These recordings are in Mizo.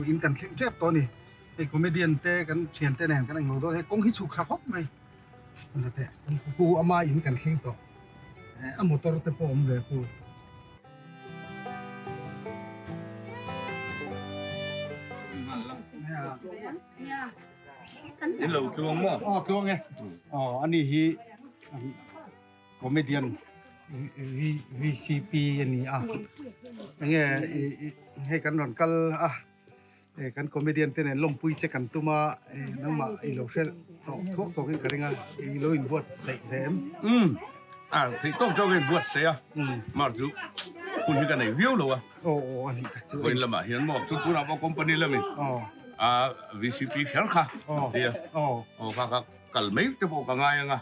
In kan thleng tep tawh a ni. Hei comedian te kan thian te nen kan englo dawn hei kawng hi chhuk thla khawp mai. Pu ama in kan thleng tawh. A motor te pawh awm ve khu. In lo tluang maw? Aw tluang e. Aw ani hi comedian VCP a ni a. Enge hei kan rawn kal a kan comedian te nen lawmpui che kan tum a nangmah i lo hre tawh thuak thuak in ka ring a i lo inbuatsaih ve em? Umm a theih tawk zawk a inbuatsaih a mar chu hun hi ka nei viau lo a. Aw aw a nih tak chu. Vawiin lamah hian maw chu tunah pawh company lamin a VCP kher kha an ti a aw kha kha kal mai te pawh ka ngai ang a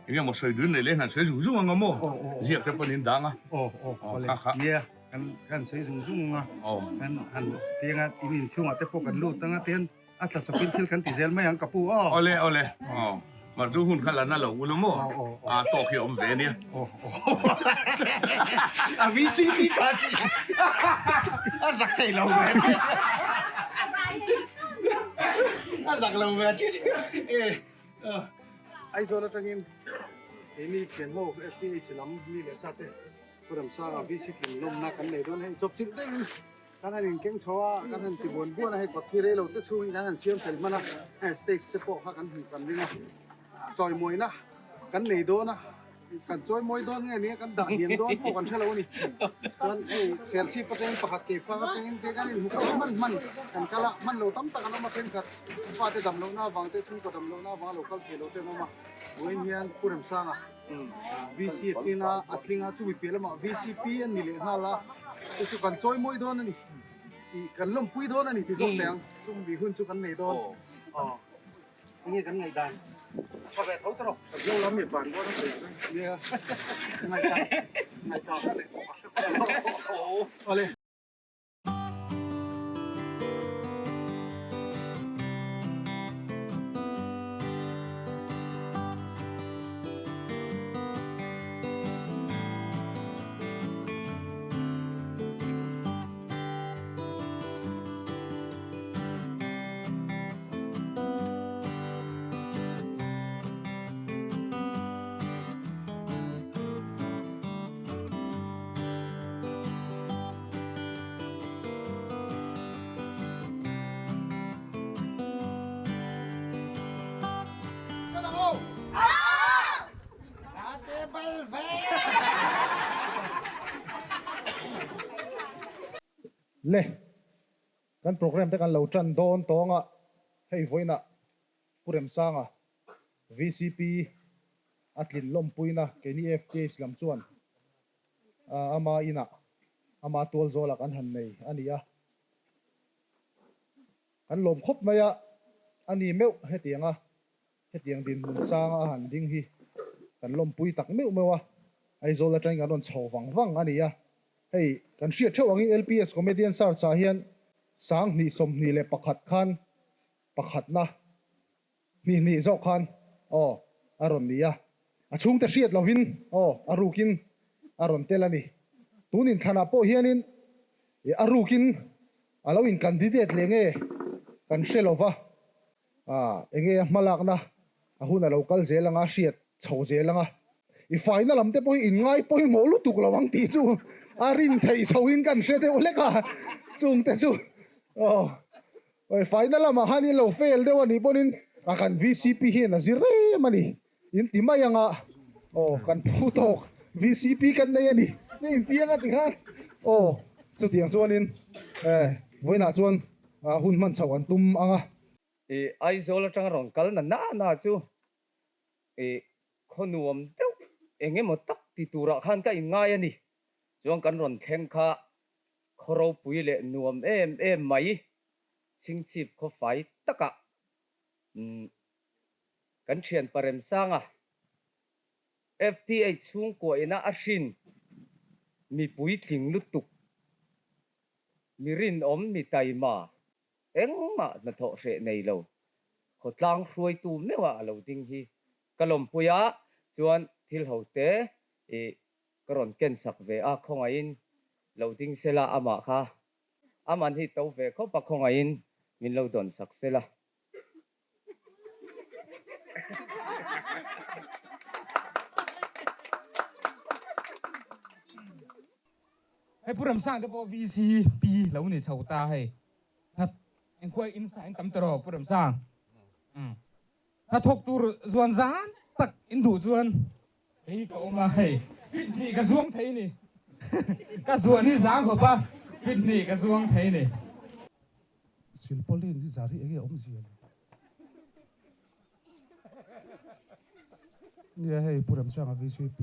enge maw sawi dun nei leh hian sawi zung zung ang a maw ziak te pawh an indang a aw kha kha nia kan kan sawi zung zung ang a kan han tiang a in inchhungah te pawh kan lut ang a tihian A tla chawpin thil kan ti zel mai ang ka pu aw. Awle awle aw mar chu hun kha la na lo ula maw a tawk hi a awm ve ania. A VCP kha chu a zak thei lo ve a a zak lo ve a Aizawl atangin keini thian ho FPH lam mi leh sa te Pu Ramsanga VCP lawmna kan nei dawn hei chawp chilh deuhin Kan han inkeng chho a, kan han ti buan buan a, hei kawt hi rei lo te chhungin kan han siam fel hman a, hei stage te pawh kha kan hmuh kan ring a, chawimawina kan nei dawn a, kan chawimawi dawn nge nia kan dah hniam dawn pawh kan hre lo a ni. Chuan hei Serchhip atangin pakhat Keifang atangin te kan inhmu khawp a, hman hman kan kal a, hman lo tam tak an awm a, thenkhat fate dam lohna avang te, chhungkaw dam lohna avanga lo kal thei lo te an awm a, vawiin hian Pu Remsanga. VC a tling a, a tling a, chumi piah lamah VCP a ni leh nghal a, chu chu kan chawi mawi dawn a ni, ih kan lawmpui dawn a ni ti zawk teh ang, chumi hun chu kan nei dawn, aw enge kan ngaihdan tha ve tho tawh rawh. Zo lam i ban dawn a ni nia, ngaihdan ngaihdan ka neih tawh ka hre vek lo, awle. Le, kan program te kan lo tan dawn tawng a, hei vawiinah Pu Remsanga vcp a tlin lawmpuina keini FTH lam chuan Ama inah ama tual zawlah kan han nei a ni a, kan lawm khawp mai a, a ni meuh hetianga hetiang dinhmun sanga a han ding hi kan lawmpui tak meuh meuh a, Aizawl atangin kan rawn chho vang vang a ni a, hei kan hriat theuh angin LPS Comedian Search ah hian 2021 khan pakhatna Hnih hnih zawk khan aw a rawn ni a, a chhungte hriat lovin aw a rukin a rawn tel a ni. Tun inthlanah pawh hianin a rukin a lo in candidate leh nge kan hre lova, enge a hmalakna a hun a lo kal zel anga hriat chho zel anga i faina lam te pawh hi in ngai pawimawh lutuk lo ang tih chu a rin theih chhoin kan hre deuh hlek a, chungte chu aw. Awi faina lamah khan in lo fail deuh a nih pawhin a kan vcp hian a zir rem a ni in ti mai ang a aw kan phu tawk vcp kan nei a ni ni in ti ang a ti khan aw chutiang chuanin eh vawiinah chuan hun hman chhoh an tum ang a. I Aizawl atanga rawn kal na na na chu i khaw nuam deuh eng emaw tak ti turah khan ka inngai a ni. Chuan kan rawn thleng kha Khaw ropui leh nuam em em mai, chhingchhip khaw fai takah kan thian Paremsanga FTA chhungkua ina a hrin mi puitling lutuk, mi rinawm, mi taima, engmah hnathawh hreh nei lo, khawtlang hruaitu meuha a lo ding hi ka lawmpui a, chuan thil hote i Ka rawn ken sak ve a, khawngaihin lo ding sela amah kha Aman hi to ve khawp a khawngaihin min lo dawn sak sela. Hei Pu Ramsang te pawh VCP lo ni chho ta hei. Hna engkhuai in sa in tam ta rawh Pu Ramsang. Hna thawk tur zuan zan tak in duh chuan hei ka awm a hei fit hnih ka zuang thei ni. Ka zuan hi zang khawp a fit hnih ka zuang thei ni. Silpaulin hi zar hi enge awmzia le? Nia hei Pu Remsanga VCP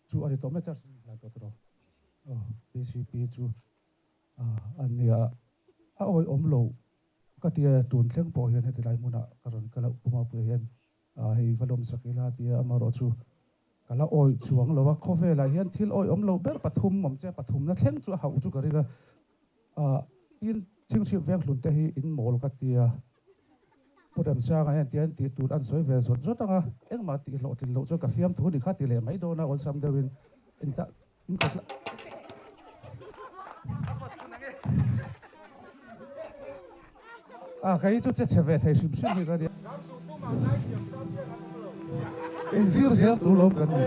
chu a ni tawh mai char hlan tawh tawh aw VCP chu a nia a awihawm lo ka tia tun thleng pawh hian heti lai hmunah ka rawn kal a Pu Mapuia hian hei va lawmsak ila tia amaherawh chu ka la awih chuang lo a khawvelah hian thil awihawm lo ber pathum awm che pathumna thleng chu a hauh chu ka ring a tin chhingchhip veng hlun te hi in mawl ka tia Pu Remsanga hian tian tih tur an sawi ve zawt zawt ang a, engmah tih hlawhtlin loh chuan ka fiamthu ni kha ti leh mai dawn a, awlsam deuhin in ta in kawt la. A kei chu che chhe ve thei hrim hrim hi ka nia. Inzir zel tur lawm kan ni.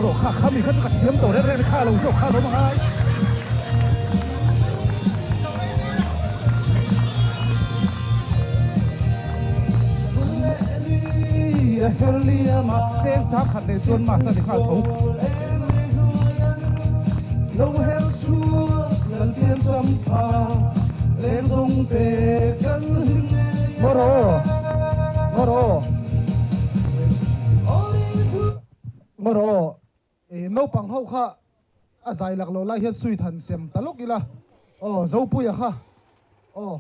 Ro kha kha mi kha chu ka thiam tawh reng reng kha lo zawk kha lo mangai. Cheng sang khat leh chuan masa ni nghal tho. Lo her chhuak Lalpian champha leng zawng te kan hlim ngei a. Ngawraw Ngawraw i naupang ho kha a zai lak lo lai hian sweet han sem ta lawk ila aw Zopuia kha aw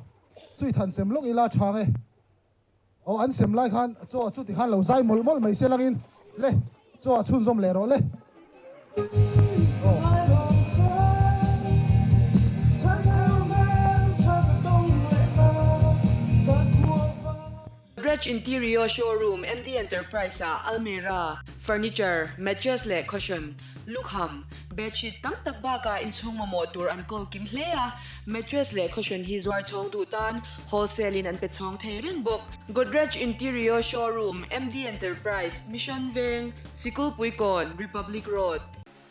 sweet han sem lawk ila tha nge aw an sem lai khan chaw chu tikhan lo zai mawlh mawlh mai se langin le chaw a chhunzawm leh rawh le aw. Godrej Interior Showroom MD Enterprise ah almirah, furniture, mattress leh cushion, lukham, bedsheet tam tak bakah inchhung mamawh tur an kawl kim hle a, mattress leh cushion hi zuar chhawng duh tan wholesale in an pe chhawng thei reng bawk. Godrej Interior Showroom MD Enterprise, Mission Veng, Sikulpuikawn, Republic Road.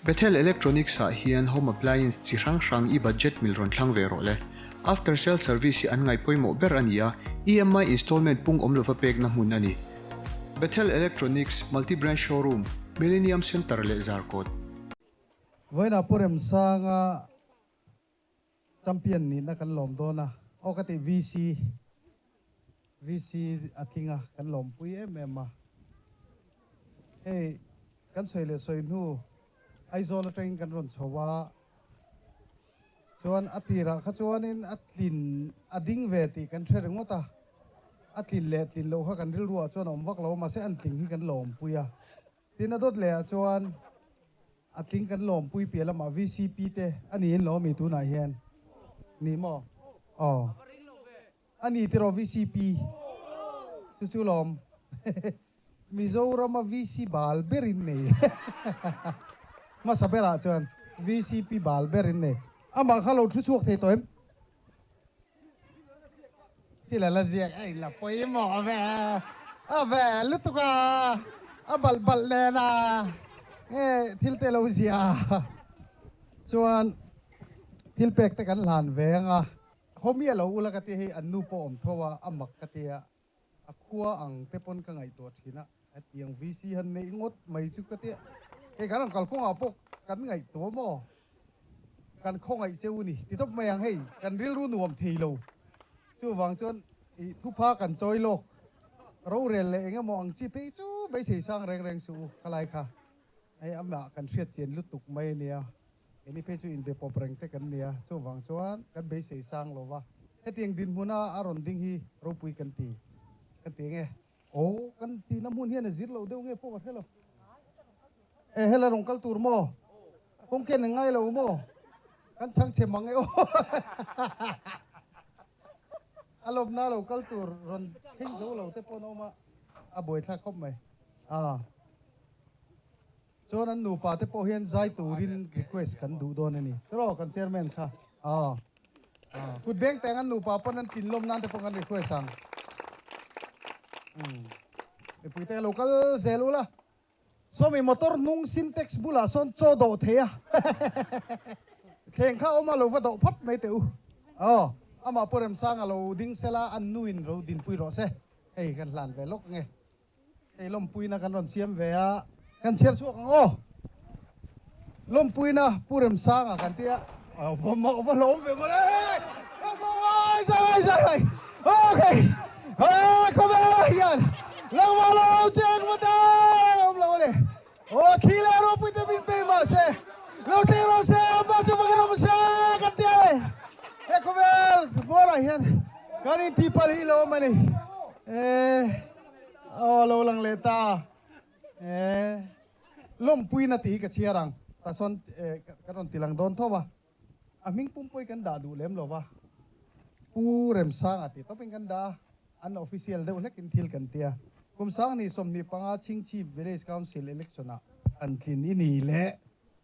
Bethel Electronics ah hian home appliance chi hrang hrang i budget mil rawn thlang ve rawh le. After sale service hi an ngaih pawimawh ber a ni a, EMI installment pung awm lova pekna hmun a ni. Bethel Electronics Multi Branch Showroom, Millennium Centre leh Zarkawt. Vawiinah Pu Remsanga Champion nihna kan lawm dawn a, aw ka ti VC, VC a tling a, kan lawmpui em em a. Hei kan sawi leh sawi hnu Aizawl atangin kan rawn chho a, chuan a tirah kha chuanin a tlin a ding ve tih kan hre ringawt a, a tlin leh tlin loh kha kan rilruah chuan a awm vak lo a, mahse an tling hi kan lawmpui a. Tin a dawt leh ah chuan a tling kan lawmpui piah lamah VCP te a niin lo ami tunah hian ni maw? Aw a ni tiraw VCP chu chu lawm Mizorama VC bal ber in nei hmasa berah chuan VCP bal ber in nei amah kha lo thu chhuak thei tawh em? Thil a la ziak a in la pawimawh ve a ve lutuk a, a balh balh nen a nge thil te lo zia chuan thil pek te kan hlan ve ang a. Hawmi a lo ula ka tia hei an nu pawh awm tho a, a mak ka tia a khua ang te pawn ka ngaihtuah thin a, hetiang VC han neih ngawt mai chu ka tia hei kan rawn kalkawngah pawh kan ngaihtuah maw? Kan khawngaih che u ni ti tawp mai ang hei kan rilru nuam thei lo chuvang chuan ih thupha kan chawi lawk rorel leh eng emaw ang chi phei chu beisei sang reng reng suh u khalai kha hei amah kan hriat chian lutuk mai a nia keini phei chu inbe pawp reng te kan nia chuvang chuan kan beisei sang lo va hetiang dinhmuna a rawn ding hi ropui kan ti kan ti eng e. Aw kan tihna hmun hian a zir loh deuh nge pawh ka hre lo. E hela rawn kal tur maw? Kawng ken ang ngai lo maw? Kan chhang chhe mang e aw. A lawmna lo kal tur rawn thleng zo lo te pawh an awm a, a buaithlak khawp mai. Aa. Chuan an nupa te pawh hian zai turin request kan duh dawn a ni. Tiraw kan chairman kha. Aa. Kut beng teng an nupa pawn an tlin lawm nan te pawh kan request ang. Umm. Mipui te lo kal zel ula. Sawmi motor hnung sintex bulah sawn chaw dawh thei a. Thleng kha awm a lo va dawh phawt mai teh u. Aw, amah pawh Remsanga lo ding sela an nuin ro dinpui rawh se. Hei kan hlan ve lawk ange. Hei lawmpuina kan rawn siam ve a, kan chhiar chhuak ang aw. Lawmpuina Pu Remsanga kan ti a. Va mak va hlawm ve mawle. Zai zai zai. Okay. Ah, khawvel hian langma lo cheng va ta awm lo ani. Aw khi le ropui te min pe mah se. Lo thleng rawh se, ama chu vakin awm se kan ti a. He khawvel buarah hian kan intihpalh hi lo awm ani. Eh, aw lo lang leh ta. Eh, lawmpuina tih hi ka chhiar ang. Tah sawn kan rawn ti lang dawn tho a. A hming pumpui kan dah duh lem lo va, Pu Remsanga tih tawpin kan dah a, an official deuh hlekin thil kan ti a. Kum Sangni 25 Chhingchhip Village Council election-ah an tlin i ni leh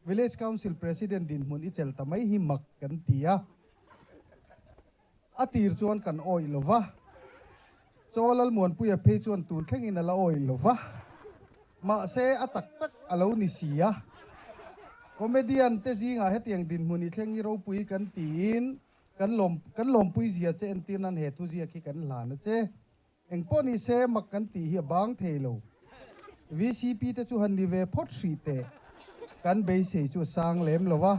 Village Council President dinhmun i chel ta mai hi mak kan ti a. A tir chuan kan awih lo va, Chaw Lalmuanpuia phei chuan tun thlengin a la awih lo va, mahse a tak tak a lo ni si a. Comedian te zingah hetiang dinhmun i thleng hi ropui kan tiin kan lawm kan lawmpui zia che entir nan he thuziak hi kan hlan a che. Engpawh ni se mak kan tih hi a bang thei lo. VCP te chu han ni ve phawt hrih teh. Kan beisei chu a sang lem lo a,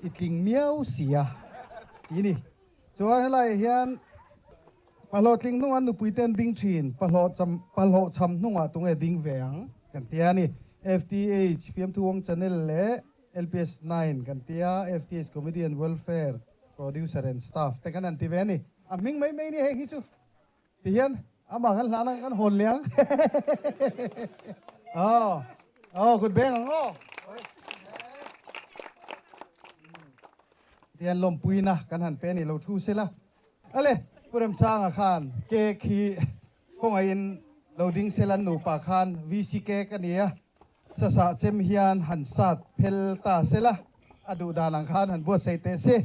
i tling miau si a ti ni. Chuan helaiah hian pahlawhtling hnungah nupui te an ding thin, pahlawh cham pahlawh cham hnungah tunge ding ve ang kan ti a ni. FTH Fiamthu Wong Channel leh LPS 9 kan ti a, FTH Comedian Welfare Producer and Staff te kan han ti ve a ni. A hming mai mai ni heng hi chu. Ti hian amah kan hlan ang kan hawn leh ang. Aw, aw kut beng ang aw. Ti hian lawmpuina kan han pe ni lo thu sela. Ale, Pu Remsanga khan cake hi kawngaihin lo ding sela an nupa khan VC cake a ni a. Sasa chem hian han sat phel ta sela a duh dan ang khan han buatsaih teh se.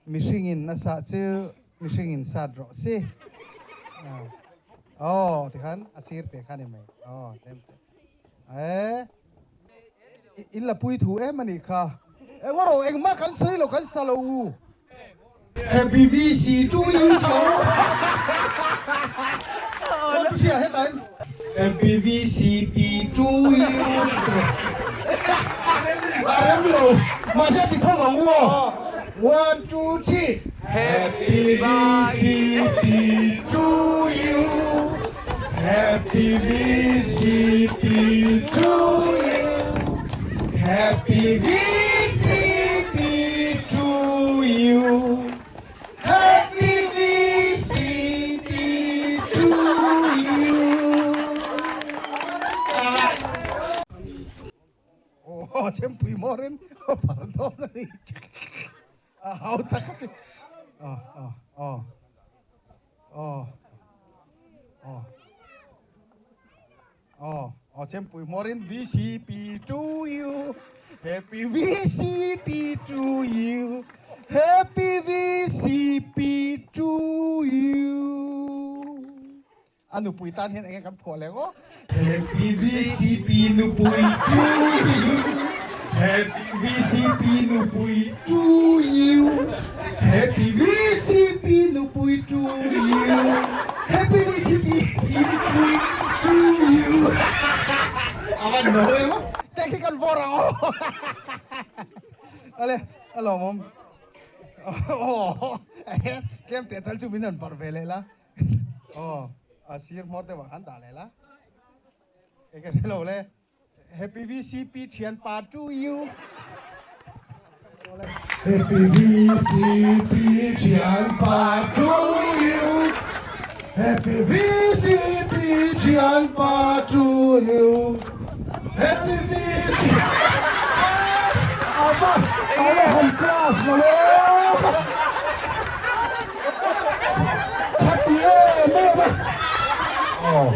Mihringin a sah chu mihringin sat rawh si. Aw tikhan a sir te kha ni mai. Aw tlem te. Eh in la pui thu em anih kha. Eng rawh engmah kan sawi lo kan sa lo u. Happy VC to you tho. Kan hria hetlai. Happy VCP to you. A rem lo. Mahse ti tho ang u aw. One, two, three. Happy VCP to you. Happy VCP to you. Happy VCP to you. Happy VCP to you. Aw chempui mawrin phar dawn a ni a hau tak a si aw aw aw aw aw aw aw chempui mawrin VCP to you happy VCP to you happy VCP to you A nupui tan hian enge kan phuah leh aw. Happy VCP nupui to you Happy VCP nupui to you Happy VCP nupui to you Happy VCP nupui to you A van no em aw. Teh khi kan vawr ang aw. Ale a lawmawm. Aw tlem teh tal chu min han barh ve leh la. Aw, a sir hmawr deuh ah khan dah leh la. Eng ka hre lo le. Happy VCP thian pa to you. Happy VCP thian pa to you. Happy VCP thian pa to you. Happy VCP. Ava, ava han class lo e. Hati e. Aw.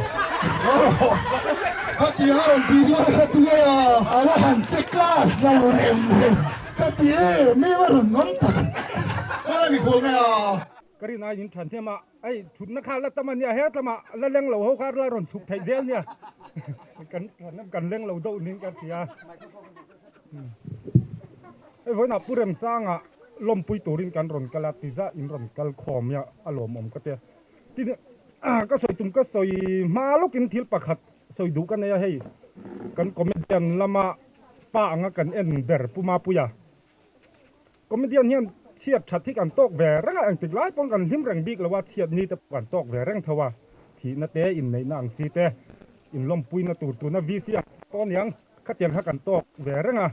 Khatiang a rawn tih duai kha tu e a. A la han che class lo rem rem ka ti e, mi va rawn ngam tak. Helai mikhual nge a. Ka rin aiin than thiam a, hei thutna kha la tam a nia, hetlama la leng lo ho kha la rawn chhuk theih zel nia, kan kan leng lo deuh niin ka hria. Hei vawiinah Pu Remsanga lawmpui turin kan rawn kal a, tiza in rawn kal khawm hi a lawmawm ka tia. Tin, ka sawi tum ka sawi hma lawkin thil pakhat sawi duh ka nei a, hei kan comedian lama pa anga kan en ber Pu Mapuia. Comedian hian chhiat that hi kan tawk ve reng a, engtik lai pawn kan hlim reng bik lo a, chhiat ni te pawh kan tawk ve reng tho a, thihna te, inneihna ang chi te, inlawmpuina tur tuna VC ang pawh aniang khatiang kha kan tawk ve reng a.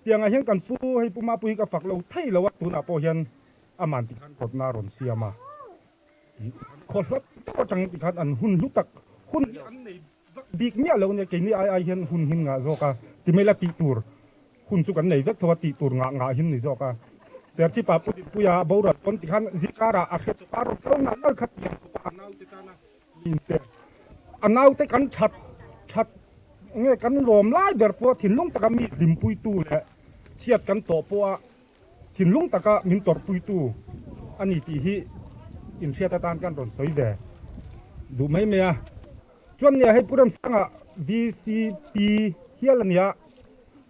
Tiangah hian kan pu, hei Pu Mapuii hi ka fak lo thei lo a, tunah pawh hian aman tikhan rawtna a rawn siam a. Khaw hlat deuh atangin tikhan an hun hlu tak, hun hi an nei vak bik miah lo ania, keini ai ai hian hun hin ngah zawk a, timela tih tur hun chu kan nei vek tho a, tih tur ngah ngah hin ni zawk a. Serchhipa Pu Dinpuia boral pawn tikhan zingkarah a hre chawp a, rawn kal nal nal kha tiang khawpa a naute tana min pe. A naute kan that that nge kan lawm lai ber pawh thinlung taka mi hlimpuitu leh chhiat kan tawh pawha Thinlung taka min tawrhpuitu a ni tih hi inhriat atan kan rawn sawi ve duh mai mai a. Chuan nia hei Pu Remsanga VCP hial a nia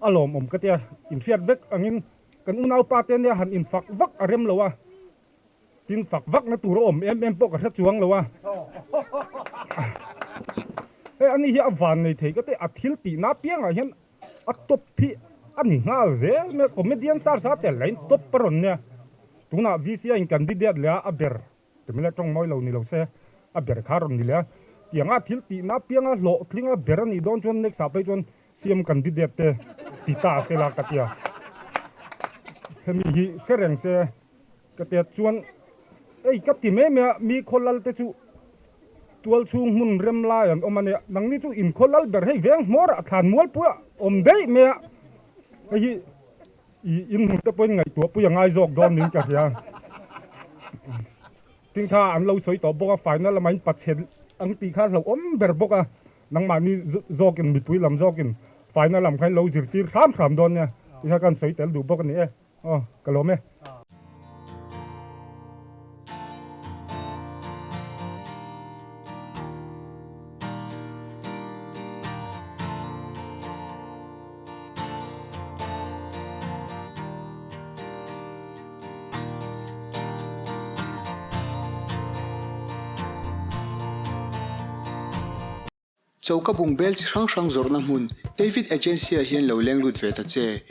a lawmawm ka tia inhriat vek angin kan unaupa te nia han infak vak a rem lo a, tin fak vakna tur a awm em em pawh ka hre chuang lo a. Hei ani hi a van nei thei ka tia a thil tihna apiangah hian A top hi a ni nghal zel mai a, comedian star sa tel lahin top a rawn nia. Tunah VC a in candidate leh a, a ber Tamil tawng mawi lo ni lo se, a ber kha a rawn ni leh a. Tianga thil tihna apianga hlawhtlinga ber a nih dawn chuan next ah phei chuan CM candidate te ti ta se la ka tia. Hemi hi hre reng se ka tia chuan ei ka ti mai mai a, mi khaw lal te chu Tual chhung hmun rem lai an awm a nia, nangni chu inkhaw lal ber hei veng hmawr ah thlan mual pui a awm daih mai a, hei hi i inhmun te pawhin ngaihtuah pui a ngai zawk dawn niin ka hria. Tin kha an lo sawi tawh bawk a, final lamah in pachhe ang tih kha a hlauhawm ber bawk a, nangmahni zawkin mipui lam zawkin final lam kha in lo zirtir hram hram dawn nia tih kha kan sawi tel duh bawk a ni e. Aw, ka lawm e. Choka bungbel chi hrang hrang zawrhna hmun David Agency-ah hian lo leng lut ve ta che.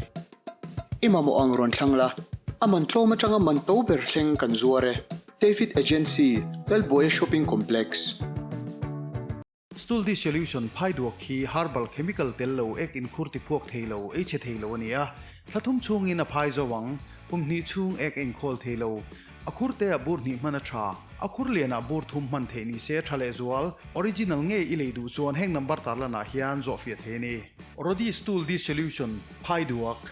I mamawh ang rawn thlang la, a man tlawm atanga man to ber thleng kan zuar e. David Agency, Lalbuaia Shopping Complex. Stool dissolution phai duak hi herbal chemical tel lo ek inkhur tiphuak thei lo, ei chhe thei lo a ni a. Thla thum chhungin a phai zo ang, kum hnih chhung ek a inkhawl thei lo. A khur te ah bur hnih hman a tha, a khur lian ah bur thum hman theih ni se tha leh zual, original ngei i lei duh chuan heng number tarlan ah hian zawh fiah thei a ni. Rodi Stool Dissolution, Phai Duak.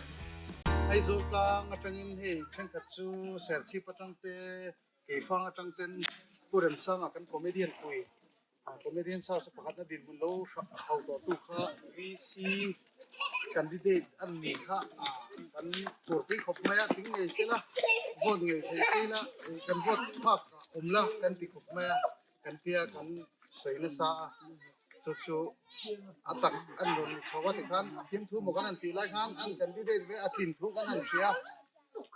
Aizawl tlang atangin hei thenkhat chu Serchhip atang te, Keifang atang ten Pu Remsanga kan comedian pui Comedian search pakhatna dinhmun lo hau tawhtu kha VC candidate an ni kha kan turpui khawp mai a, tling ngei sela vote ngei thei sela kan vote phak awm la kan ti khawp mai a, kan tia kan sawi nasa a, chu chu a tak an rawn ni chho a tikhan a fimthu maw kan han tih lai khan an candidate ve a tlin thu kan han hria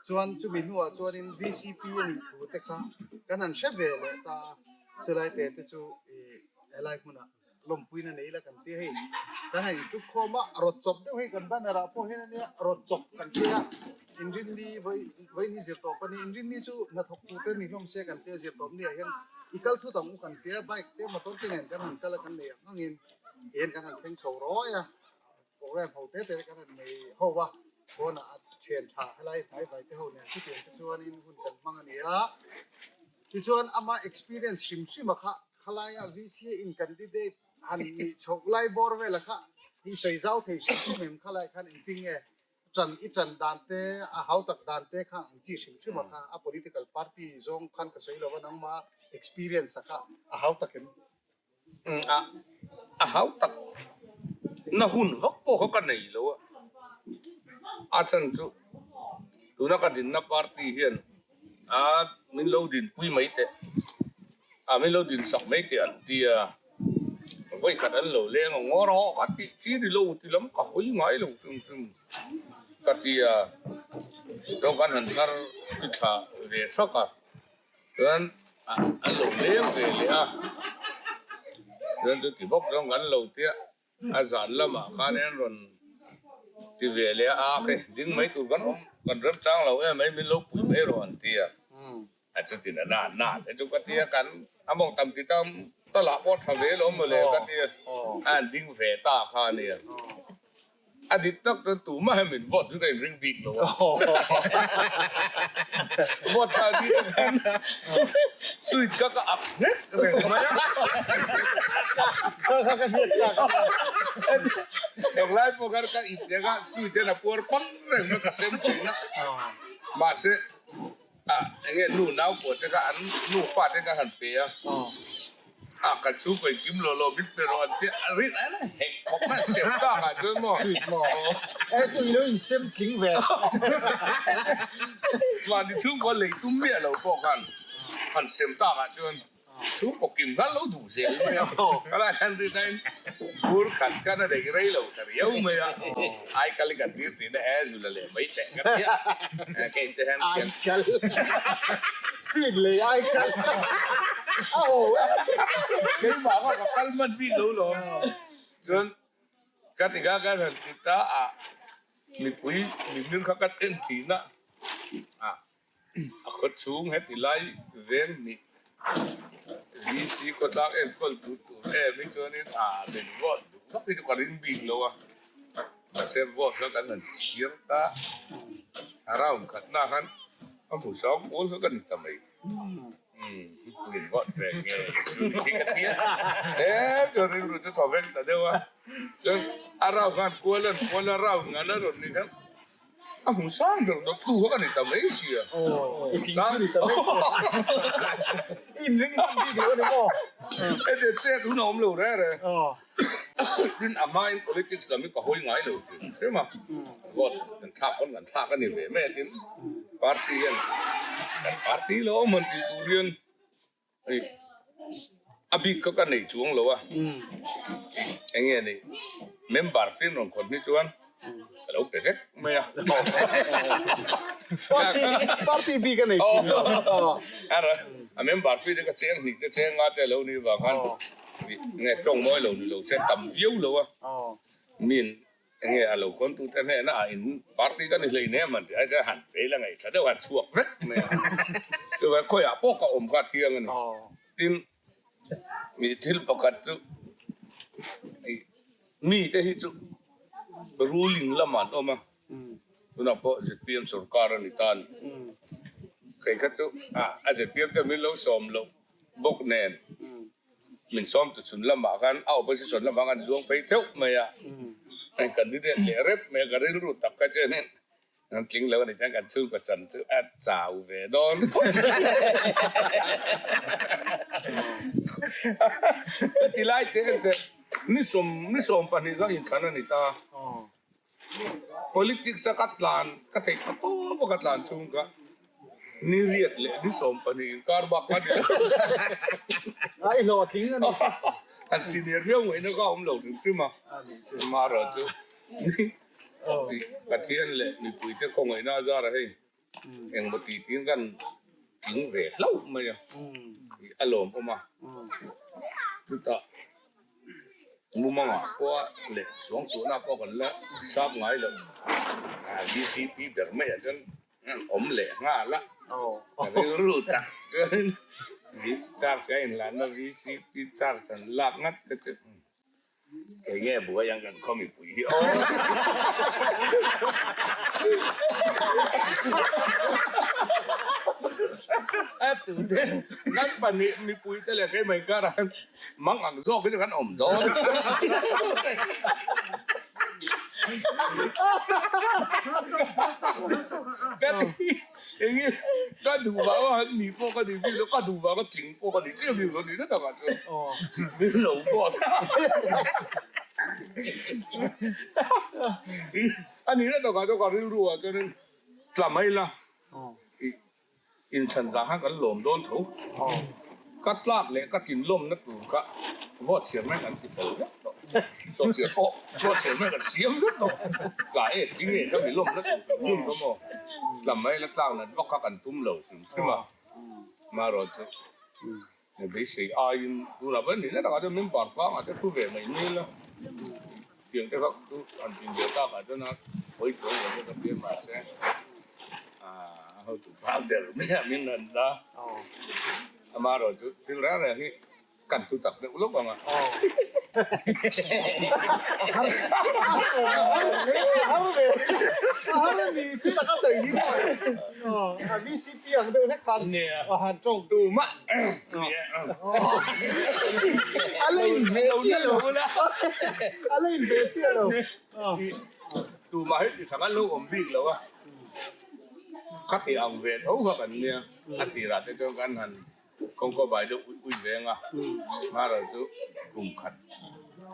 chuan chumi hnuah chuanin VCP a nih thu te kha kan han hre ve leh ta a. Chulai te te chu ih helai hmunah lawmpuina nei la kan ti a hei kan han intuk khawm a rawt chawp deuh hei kan banner ah pawh hian ania rawt chawp kan ti a inrinni vawi vawiin hi zir tawp a ni inrinni chu hnathawk tu te ni hlawm se kan tia zir tawp ni ah hian i kal thut ang u kan tia bike te motor te nen kan han kal a kan nei ang angin tihian kan han thleng chho rawi a program ho te te kan han nei ho a pawnah a thian tha helai hnai vai te ho nen chutiang te chuanin hun kan hmang a ni a. Tichuan ama experience hrim hrim a kha khalaia VCA in candidate han nih chhoh lai bawr vela kha i sawi zau thei hrim hrim em khalai khan engtin nge tan i tan dan te a hau tak dan te kha ang chi hrim hrim a kha a political party zawng khan ka sawi lova nangma experience a kha a hau tak em? A hau tak na hun vak pawh kha ka nei lo a, a chhan chu tuna ka dinna party hian a min lo dinpui mai teh, a min lo dinsak mai teh an ti a, vawikhat an lo leng a ngaw rawh ka tih chi ni lo ti lam ka hawi ngai lo hrim hrim ka ti a, chuan kan han thar fithla ve thak a. Chuan an lo leng ve leh a, chuan chuti bawk chuan kan lo tia a zan lamah khan an rawn ti ve leh a, a khe ding mai tur kan awm kan rem chang lo em mai min lo pui mai rawh an ti a, a chuti na na na te chu ka ti a kan a mawng tam ti tam ta lah pawh tha ve lo mawle ka ti a, a han ding ve ta kha a nia. A dik tak chuan tumah hian min vote chu ka inring bik lo a. Vote thlak bik te khan suit kha ka up hlek reng mai a. Kha kha ka hriat chak a nia. Englai pawh khan ka ip leh a, suit hian a puar pang reng mai a, ka sem thin a. Mahse, enge nu nau pawh te kha an nu fate kha han pe a. A kan chu ka inkim lo lo min pe rawh an tia a rin a hek khawp mai a sem tak ah chuan maw. Sweet maw. E chu ilo in sem tling ve. Mahni chhungkaw lei tum miah lo pawh khan han sem tak ah chuan chhungkaw kim khan lo duh zel mai a. Ka lai khan rin aiin bur khat khan a neih rei lo ta riau mai a. Aikal hi kan tir tihna e zula leh mai teh ka tia. Kei te hian khian. Aikal. Sweet lei aikal. A ho e. Keimah kha ka kal hman bik lo lo. Chuan ka ti kha ka han ti ta a mipui mihming kha ka en thin a. A khaw chhung heti lai veng hnih VC khawtlang enkawl tu tur em hi chuanin a min vote duh vak hi chu ka ring bik lo a, mahse vote kha kan han chhiar ta a round khatna khan a hmu sang pawl kha ka ni ta mai. Min vote ve nge chu ni hi ka ti a, tlem chuan rilru chu thaw veng ta deuh a, chuan a round khan kual an kual a round ngan a rawn ni khan. A hmu sang ber dawt tu kha ka ni ta mai sia. Aw, i tling chu ni ta mai sia. I inring hman bik lo a ni maw? Heti chet hun a awm lo reh reh. Tin a hmain politics lam hi ka hawi ngai lo hrim hrim a. Vote kan thlak pawn kan thlak a ni ve mai a tin party hian kan party lo awm han tih tur hian Hei a bik kha ka nei chuang lo a, eng nge ni member fim rawn khawn hi chuan ka lo pe vek mai a. Party party bik a nei thin lo. A member fee te ka cheng hnih te cheng nga te a lo nih vang khan nge tawng mawi lo ni lo se tam viau lo a, min Enge a lo kawn tute hnena ah in party ka ni hlei nem an ti a, han phei la ngaih tha deuh han chhuak vek mai a. Chuvang khawiah pawh ka awm kha thiang a ni. Tin, mi thil pakhat chu mite hi chu ruling lamah an awm a, tunah pawh zpm sorkar a ni ta a ni. Kei kha chu a zpm te min lo sawm loh bawk nen. Min sawm tu chhun lamah khan a opposition lamah khan zuang phei theuh mai a, hei candidate leh rep mai a, ka rilru tak kha chuan in an tling lo a ni chuan kan chhungkaw chan chu a chau ve dawn khawp mai. Ka ti lai teh en teh ni sawm ni 12 kha inthlan a ni ta. Politics a ka tlan ka theih ta tawp a ka tlan chhung kha ni riat leh ni 12 inkar bak kha ni lo. A i hlawhtling a ni chu. An senior viau ngaihna kha a awm lo hrim hrim a, amaherawh chu Pathian leh mipuite khawngaihna a zar a hei. Engmaw tih tiin kan tling ve hlauh mai a, a lawmawm a. Chutah mumangah pawh leh suangtuahna pawh kan la sap ngai loh VCP ber maiah chuan awm leh nghal a, ka rilru tak chuan charge ka inlanna VCP charge an lak ngat kha chu. Kei nge buai ang kan khaw mipui hi aw. A tute kan pahnih mipui te leh keimah inkarah hian mang ang zawk hi chu kan awm dawn. Ka ti. Enge ka duh vanga han nih pawh ka nih bik lo, ka duh vanga tling pawh ka nih chiah bik lo ni na takah chuan min lo vote a. A nih na takah chuan ka rilru ah chuanin tla mai la inthlan zah khan kan lawm dawn tho. Ka tlak leh ka tlin lawmna tur kha vote siam mai kan ti fel vek tawh. Sawhchiar pawh vote siam mai kan siam vek tawh. Tla e tling e ka mi lawmna tur kan zum kha maw. Tla mai la tlak nat vak kha kan tum lo hrim hrim a. Marawh chu beisei aiin tunah pawh nihna takah chuan member fangah te thu ve mai mai ila. Tiang te kha chu han tin ve tak ah chuan a hawi tluang lo te ka tia mahse a hotu pa ber mai a min han la amaherawh chu thil reng reng hi kan thu tak deuh lawk ang a. Tumah Tumah hi ti thang an lo awm bik lo a, ka ti ang ve tho kha kan nia, a tirah te chuan kan han kawngkaw bai deuh uih uih veng a, hmaral chu kum khat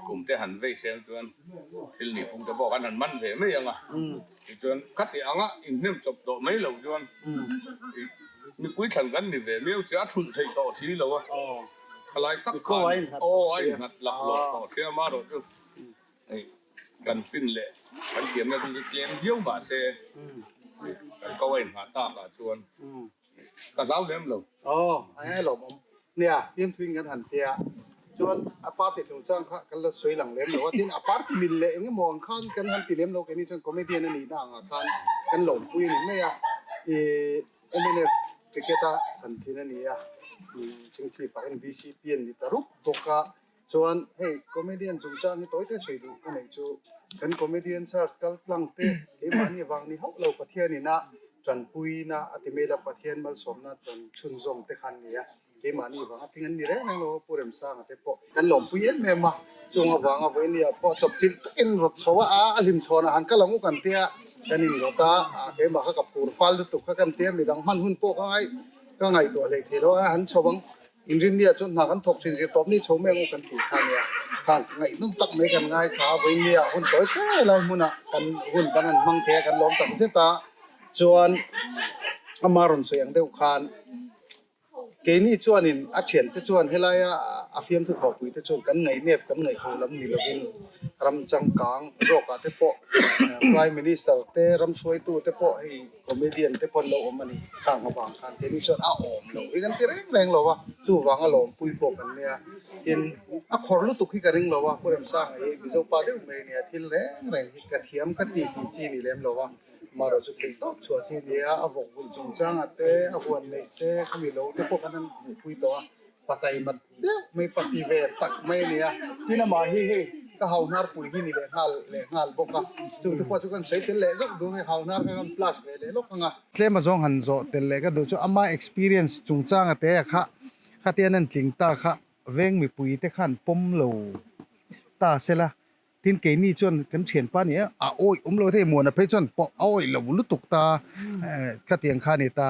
kum te han vei seng chuan thil nih phung te pawh kan han man ve mai ang a. Tichuan, ka tih anga inhnem chawp tawh mai loh chuan mipui thlan kan ni ve miau si a, a thulh theih tawh si lo a, thalai tak khan aw a innghat laklawh tawh sia amaherawh chu kan fin leh kan thiamna chu tlem viau mahse kan ko a inngah takah chuan Ka hlau lem lo. Aw, a ngai lawmawm. Nia, Pianthuin kan han tia. Chuan a party chungchang kha kan la sawi lang lem lo a, tin a party mil leh eng emaw ang khan kan han ti lem lo, keini chuan comedian a nihna angah khan kan lawmpui a ni mai a. Ih, mnf ticket a thlan thin a ni a, chingchip ah hian VCP an ni ta rup bawk a. Chuan hei comedian chungchang hi tawi te sawi duh ka neih chu kan comedian search kal tlang te keimahni vang ni hauh lo Pathianin a tanpuina a ti mail a Pathian malsawmna tawn chhunzawm te khan nia keimahni vang a tling an ni reng reng lo a Pu Remsanga te pawh kan lawmpui em em a chung avanga vawinia pawh chawpchilh takin rawt chho a a hlim chhawnah han kal ang u kan tia kan inrawt a keimah kha ka phur fal lutuk kha kan tia midang hman hun pawh ka ngai ka ngaihtuah hlei thei lo a han chho ang. Inrinnia chuan hna kan thawk thin zir tawp ni chho mai ang u kan tih kha nia. Khan ngaihnawm tak mai kan ngai kha vawinia hun tawi te lai hmunah kan hun kan han hmang thei a kan lawm tak zet a. Chuan ama rawn sawi ang deuh khan keini chuanin a thiante chuan helaia a fiamthu thawhpui te chuan kan ngaihnep kan ngaihho lam ni lovin ram changkang zawkah te pawh Prime Minister te ram hruaitu te pawh hei Comedian te pawn lo awm a ni khang avang khan keini chuan a awm lo hi kan ti reng reng lo a, chuvang a lawmpui pawh kan nia. Tin, a khawr lutuk hi ka ring lo a, Pu Remsanga hi Mizo pa deuh mai a nia, thil reng reng hi ka thiam ka ti tih chi ni lem lo a, amaherawh chu theih tawp chhuah chi nia, a vawk vulh chungchangah te, a huan neih te, khami lo te pawh kan han hmuhpui tawh a. Patai mat deuh mai pati ve tak mai a ni a, tin amah hi hei ka hau hnar pui hi ni leh nghal leh nghal bawk a, chung te pawh chu kan sawi tel leh zawk duh ang hei hau hnar kha kan plus ve leh lawk ang a. Tlem azawng han zawh tel leh ka duh chu ama experience chungchanga te a kha khatian an tling ta kha veng mipui te khan pawm lo ta sela tin keini chuan kan thianpa nia a awih awm lo thei muana phei chuan pawh a awih lo lutuk ta khatiang kha a ni ta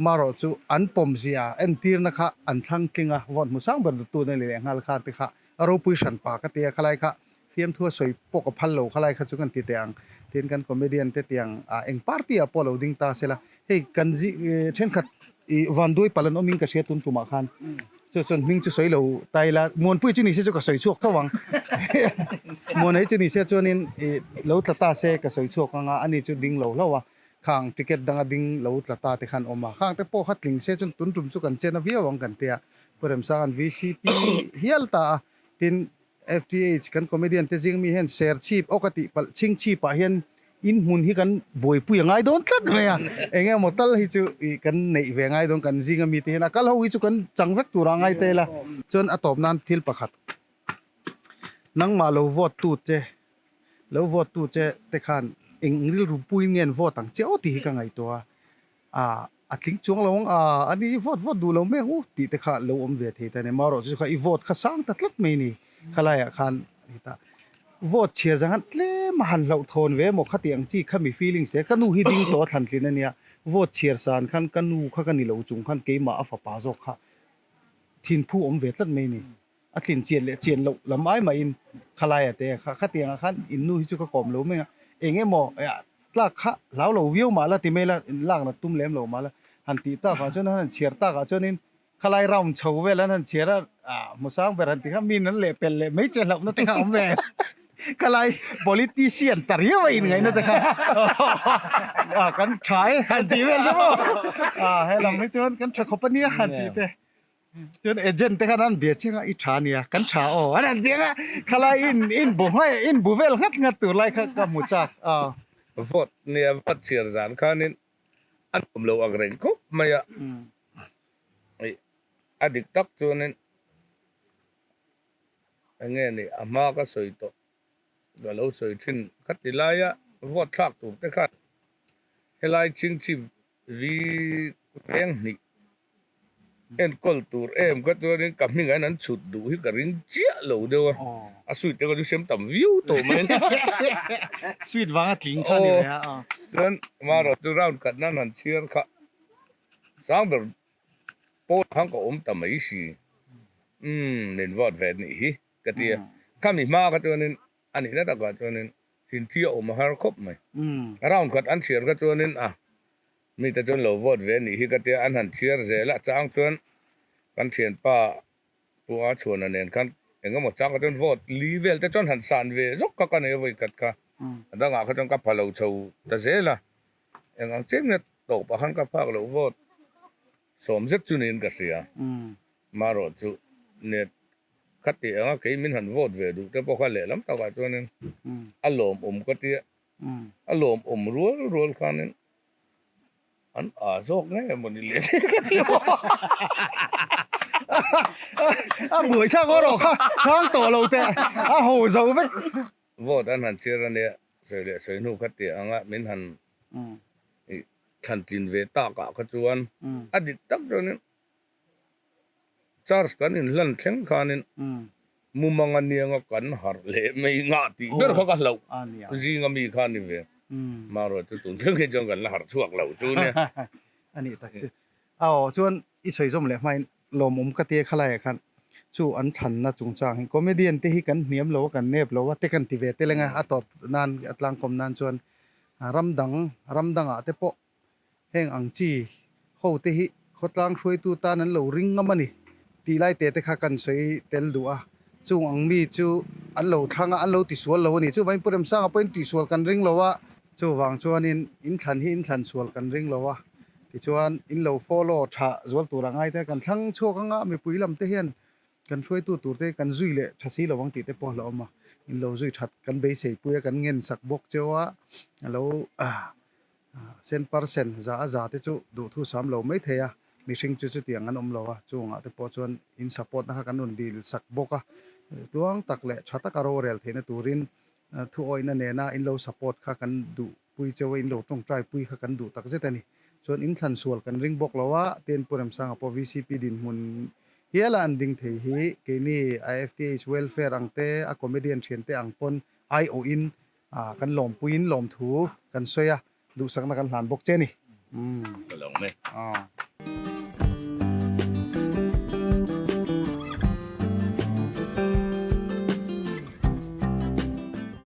marawh chu an pawm zia entirna kha an thlang tling a vote hmu sang ber duhtu na leh nghal kha te kha a ropui hran pa ka tia khalai kha fiamthu a sawi pawh ka phal lo khalai kha chu kan ti teh ang tin kan comedian te tiang ah eng party ah pawh lo ding ta sela hei kan zi thenkhat ih vanduai palh an awmin ka hria tun tumah khan. Chu chuan hming chu sawi lo ta ila, Muanpui chu ni se chu ka sawi chhuak tho ang. Muanei chu ni se chuanin i lo tla ta se ka sawi chhuak ang a, ani chu ding lo hlauh a, khang ticket danga ding lo tla ta te khan awm a, khang te pawh kha tling se chuan tun tum chu kan chen a viau ang kan tia. Pu Remsanga'n VCP hial ta a, tin FTH kan comedian te zing mi hian ser chhip aw ka tih palh chhing chhip ah hian in hmun hi kan buaipui a ngai dawn tlat mai a, eng emaw tal hi chu ih kan neih ve ngai dawn kan zing ami te hian a kal ho hi chu kan chang vek tur a ngai tel a, chuan a tawp nan thil pakhat nangmah lo vote tu che lo vote tu che te khan eng rilru puiin nge an vote ang che aw tih hi ka ngaihtuah a. A, a tling chuang lo ang a, a ni i vote vote duh lo mai ang u tih te kha lo awm ve thei ta a ni. Marawh chu kha i vote kha sang ta tlat mai ni khalaiah khan a ni ta. Vote chhiar zang khan tlem a han hlauh thawn ve emaw khati ang chi kha mi feelings te ka nu hi ding tawh a thlan tlin a nia. Vote chhiar san khan ka nu kha ka ni lo chung khan keimah a fapa zawk kha thinphu awm ve tlat mai ni. A tlin chian leh chian loh lam ai mahin khalaia te kha khatiangah khan in nu hi chu ka kawm lo mai a, eng emaw tlak kha hlau lo viau mah la ti mai la, lak nat tum lem lo mah la, han tih takah chuan han chhiar takah chuanin Khalai round chho vel an han chhiar a, ah hmusang ber han ti kha min an leh pel leh mai che hlauhna te kha a awm ve. Khalai politician ta riau a inngaihna te kha ah kan tha e han tih vel te maw. Ah helam hi chuan kan tha khawp a nia han tih te. Chuan agent te khan an bia chiang a i tha nia kan tha aw an han ti ang a. Khalai in in bu hmai in bu vel nghat nghat tur lai kha ka hmu chak ah. Vote nia vote chhiar zan khanin a nuam lo ang reng khawp mai a. A dik tak chuanin eng nge ni a hma ka sawi tawh ka lo sawi thin kha ti laia vote thlak tur te khan helai chingchip vi veng hnih enkawl tur em kha chuanin ka hmingah hian an chhut duh hi ka ring chiah lo deuh a a sweet te kha chu sem tam viau tawh mai a ni. Sweet vanga tling kha a ni ve a. Chuan marawh chu round khat nan han chhiar kha. Sangber pawh khan ka awm ta mai si. Umm, min vote ve nih hi ka ti a. Khami hma kha chuanin a nihna takah chuanin thinthi a awm a har khawp mai. Round khat an chhiar kha chuanin a mite chuan lo vote ve nih hi ka ti a, an han chhiar zel a, chang chuan kan thianpa Pu A Chhuana nen khan eng emaw chang kha chuan vote li vel te chuan han san ve zawk kha ka nei a vawi khat kha. A dangah kha chuan ka pha lo chho ta zel a. Eng ang chiah nge tawpah khan ka phak loh vote sawm zet chu niin ka hria. Marawh chu net kha tih anga kei min han vote ve duh te pawh kha lehlam takah chuanin a lawmawm ka tia. A lawmawm rual rual khanin an aa zawk nge emaw ni le ka ti maw. A buaithlak haw rawh kha chhang tawh lo teh a ho zo vek. Vote an han chhiar ania sawi leh sawi hnu kha tih anga min han thlan tlin ve tak ah kha chuan a dik tak chuanin charge kan inhlan thleng khanin mumang anianga kan harh leh mai ngah tih ber kha ka hlauh zinga mi kha a ni ve. Marawh chu tun thleng hi chuan kan la harh chhuak lo chu nia. A nih tak chu. Aw chuan i sawi zawm leh hmain lawmawm ka tia khalaiah khan chu an thlanna chungchang hi comedian te hi kan hniam lo a kan nep lo a te kan ti ve tel eng a, a tawp nan a tlangkawm nan chuan ram dang ram dangah te pawh heng ang chi ho te hi khawtlang hruaitu tan an lo ring ngam a ni tih lai te te kha kan sawi tel duh a, chung ang mi chu an lo thlang a an lo tisual lo a ni. Chuvangin Pu Remsanga pawhin tihsual kan ring lo a, chuvang chuanin inthlan hi inthlan sual kan ring lo a. Tichuan, in lo follow tha zual tur a ngai te kan thlang chhuak anga mipui lam te hian kan hruaitu tur te kan zui leh tha si lo ang tih te pawh a la awm a, in lo zui that kan beisei pui a kan ngen sak bawk cheu a, a lo cent percent za a za te chu duhthu sam lo mai thei a, mihring chu chutiang an awm lo a, chungah te pawh chuan in support na kha kan rawn dil sak bawk a, tluang tak leh tha taka rorel theihna turin Thuawihna nena in lo support kha kan duh pui cheu a, in lo tawngtai pui kha kan duh tak zet a ni. Chuan in thlan sual kan ring bawk lo a, tin Pu Remsanga pawh VCP dinhmun hiala an ding thei hi keini IFTH welfare ang te, a comedian thian te ang pawn aiawhin kan lawmpuiin lawmthu kan sawi a, duhsakna kan hlan bawk che a ni. Ka lo mai.